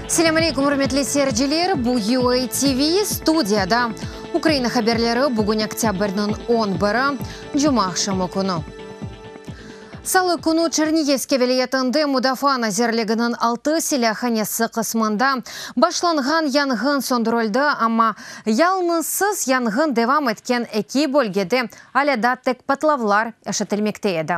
Selâm aleyküm, ürmetli seyirciler! Bu UA TV, studiyada Ukraina haberleri, bugün oktâbrniñ on biri, cumaaqşamı künü. Salı künü Çernihivske vilâyetinde Mudafaa nazirliginiñ altı silâhanesi qısmında başlanğan yanğın söndürildi, amma yalıñızsız yanğın devam etken eki bölgede alâ daa tek patlavlar eşitilmekte edi.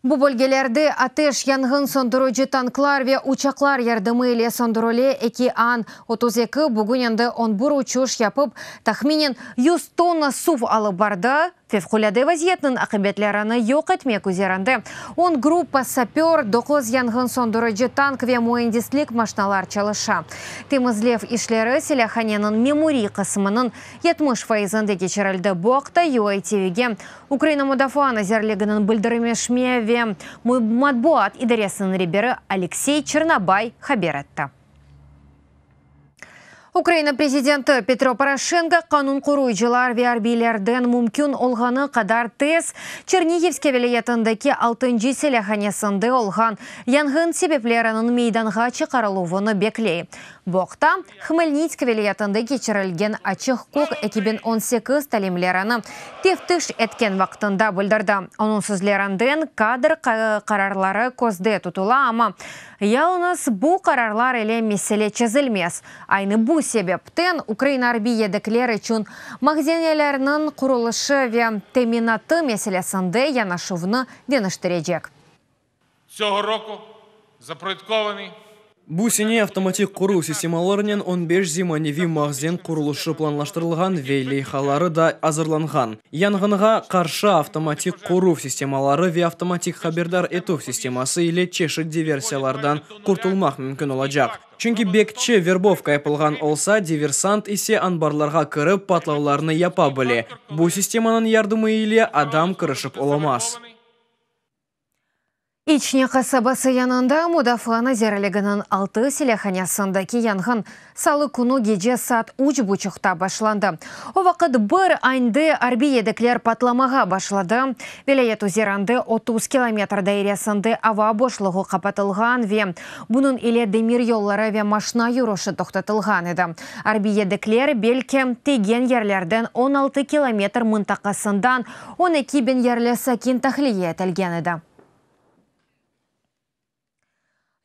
Bu bölgelerde ateş yanğın söndürüci tanklar ve uçaqlar yardımı ile söndürile, eki An-32 bugün endi on bir uçuş yapıp, tahminen yüz tonna suv alıp bardı. Fevqulâde vaziyetniñ aqibetlerini yoq etmek üzerinde on gruppa sapör, doquz yanğın söndürici tank ve müendislik maşnalar çalışa. Temizlev işleri silâhaneniñ memuriy qısmınıñ 70 fayızında keçirildi. Bu aqta UATVge Ukraina Mudafaa nazirliginiñ bildirmeşme ve matbuat idaresiniñ reberi Aleksey Çernobay haber etti. Ukraina prezidenti Petro Poroşenko qanun qoruyıcılar ve arbiylerden mümkün olğanı qadar tez Çernihivske vilâyetindeki altıncı silâhanesinde olğan yanğın sebepleriniñ meydanğa çıqarıluvını bekley. Bu aqta Hmelnitsk vilâyetinde keçirilgen Açıq kök 2018 talimlerini teftiş etken vaqtında bildirdi. Onıñ sözlerinden, kadr qararları közde tutula, amma Yalıñız bu qararlar ile mesele çezilmez. Aynı bu sebepten Ukraina arbiy yedekler içün mahzenelerniñ qurulışı ve teminatı meselesinde yanaşuvnı deñiştirecek. Tsögo roku zaproyektovanıy. Bu sene avtomatik qoruv sistemalarınen on beş zemaneviy mahzen qurulışı planlaştırılğan ve leyhaları da azırlanğan. Yanğınğa qarşı avtomatik qoruv sistemaları ve avtomatik haberdar etüv sisteması ile çeşit diversiyalardan qurtulmaq mümkün olacaq. Çünki bekçi verbovka yapılğan olsa, diversant ise anbarlarğa kirip patlavlarnı yapa bile. Bu sistemanıñ yardımı ile adam kirişip olamaz. İçne qasabası yanında Mudafaa nazirliginiñ altı silâhanesindeki yanğın salı künü gece saat üç buçuqta başlandı. O vaqıt bir ande arbiy yedekler patlamağa başladı. Vilâyet üzerinde 30 kilometr dairesinde ava boşluğı qapatılğan ve bunıñ ile demir yolları ve maşna yürüşi toqtatılğan edi. Arbiy yedekler, belki, tiygen yerlerden 16 kilometr mıntaqasından 12 biñ yerli sakin tahliye etilgen edi.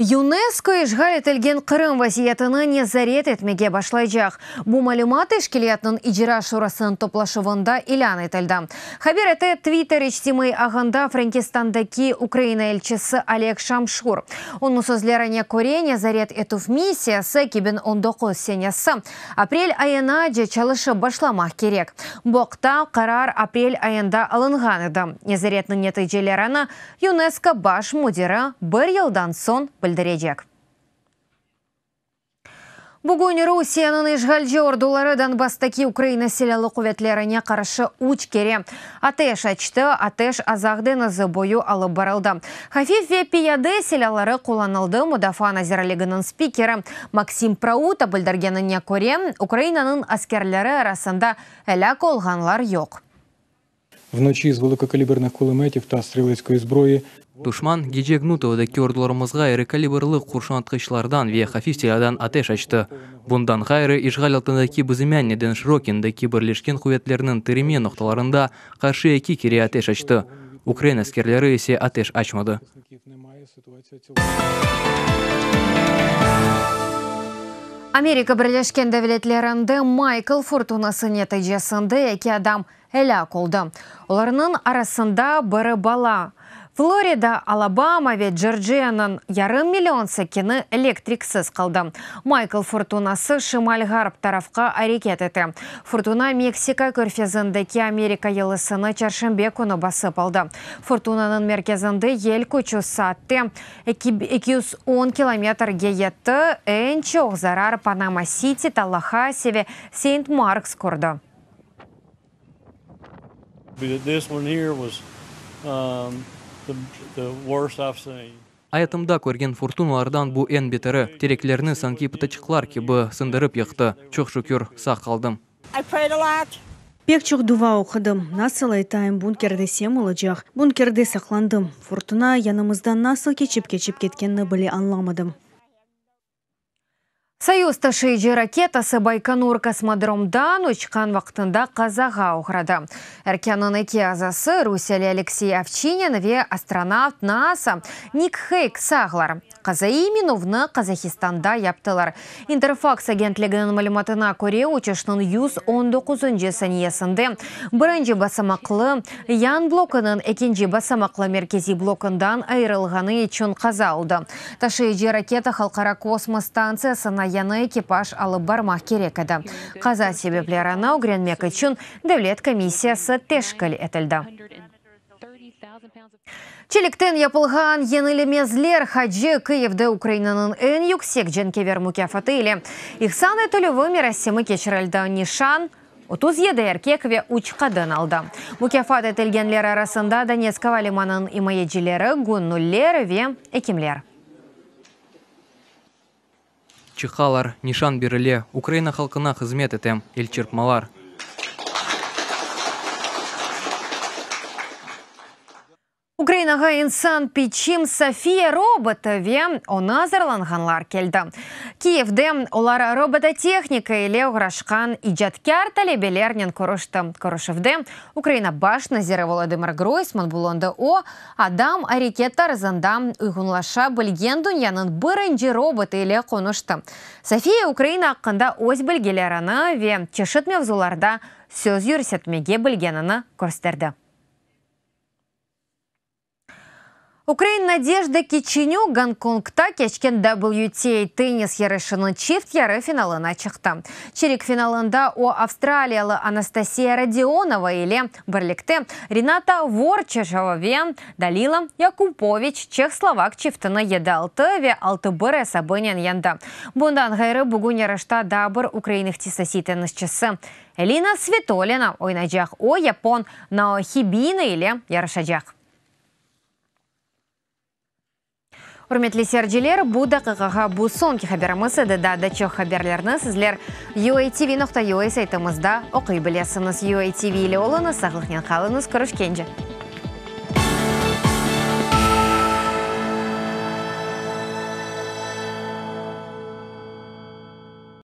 YUNESKO işğal etilgen Qırım vaziyetini nezaret etmege başlaycaq. Bu malümat teşkilâtnıñ icra şurasınıñ toplaşuvında ilân etildi, haber ete Twitter içtimaiy ağında Frenkistandaki Ukraina elçisi Oleg Şamşur. Onıñ sözlerine köre, nezaret etüv missiyası 2019 senesi Aprel ayınace çalışıp başlamaq kerek. Bu aqta qarar aprel ayında alınğan edi. Nezaretniñ neticelerini YUNESKO baş müdiri bir yıldan soñ bildirecek. Bugün Rusiyeniñ işğalci orduları Donbasstaki Ukraina Silâlı quvetlerine qarşı üç kere ateş açtı, ateş Azaq deñizi boyu alıp barıldı. Hafif ve piyade silâları qullanıldı, Mudafaa nazirliginiñ spikeri Maksim Prauta bildirgenine köre, Ukrainanıñ askerleri arasında elâk olğanlar yoq. Vnoçi z velikokalibernih kulemetів ta streletsної zbroi. Duşman, gece Gnutovodaki ordularımızğa iri kalibrlı qurşunatqıçlardan ve hafif silâdan ateş açtı. Bundan ğayrı, işğal altındaki Bızımânneden Şırokindaki birleşken quvetlerniñ tirime noqtalarında qarşı eki kere ateş açtı. Ukrain askerleri ise ateş açmadı. Amerika Birleşken Devletlerinde Maykl furtunası neticesinde eki adam elâk oldı. Olarnıñ arasında biri bala. Florida, Alabama ve Corciyanıñ yarım million sakini elektriksiz qaldı. Maykl furtunası şimal-ğarp tarafqa areket ete. Furtuna Meksika körfezindeki Amerika yalısını çarşenbe künü basıp aldı. Furtunanıñ merkezinde yel küçü saatte 210 kilometrge yetti. Eñ çoq zarar Panama-Siti, Tallahassi ve Seynt-Marks kördi. Ayatımda körgen furtunalardan bu eñ beteri. Tereklerni sanki pıtaçıqlar kibi sındırıp yıqtı. Çoq şükür, sağ qaldım. Pek çoq dua oqudım. Nasıl aytayım, bunkerde sem olacaq. Bunkerde saqlandım. Furtuna yanımızdan nasıl keçip-keçip ketkenini bile añlamadım. Soyuz taşıyıcı raketası Baykonur kosmodromdan uçqan vaqtında qazağa oğradı. Erkânıñ eki azası, rusiyeli Aleksey Ovçinin ve astronavt NASA Nik Heyg sağlar. Qazaiy minuvnı Qazahistanda yaptılar. İnterfaks agentliginiñ malümatına köre, uçuşnıñ 119-ncı saniyesinde birinci basamaqlı yan blokunıñ ekinci basamaqlı merkeziy blokundan ayırılğanı içün qaza oldı. Taşıyıcı raketa Halqara kosmos stantsiyasına yañı ekipaj alıp barmaq kerek edi. Qaza sebeplerini ögrenmek içün devlet komissiyası teşkil etildi. Çelikten yapılğan Yeñilemezler hacı Kıyivde Ukrainanıñ eñ yüksek cenkâver mukâfatı ile ihsan etilüvi merasimi keçirildi. Nişan 37 erkek ve üç qadın aldı. Mukâfat etilgenler arasında Donetsk ava limanınıñ imayecileri, göñüller ve ekimler. Çıqalar, nişan berile, Ukraina halqına hızmet etem, elçırpmalar. Ukrainağa insan piçim Sofiya robotı ve onı azırlanğanlar keldi. Kiyevde olar robototehnika ile oğraşqan icatkâr talebelernen körüşti. Körüşüvde Ukraina baş naziri Volodımır Groysman bulundı. O, adam areket tarzında uyğunlaşa bilgen dünyanıñ birinci robotı ile qonuştı. Sofiya Ukraina aqqında öz bilgilerini ve çeşit mevzularda söz yürsetmege bilgenini kösterdi. Ukrain Nadejda Kiçenük Gonkongta keçken WTA tennis yarışınıñ çift yarı finalına çıqtı. Çerik finalında o, avstraliyalı Anastasiya Rodionova ile birlikte Renata Vorçeşova ve Dalila Yakupoviç çeh-slovak çiftini yedi altı ve 6-1 esabınen yeñdi. Bundan ğayrı, bugün yarışta daa bir ukrain ihtisasiy tennisçisi Elina Svitolina oynaycaq, o, yapon Nao Hibino ile yarışacaq. Ürmetli seyirciler, bu daqiqağa bu soñki haberimiz edi. Daa da çoq haberlerni sizler UATV nokta UA saytımızda oquy bilesiñiz. UATV ile oluñız, sağlıqnen qalıñız, körüşkence!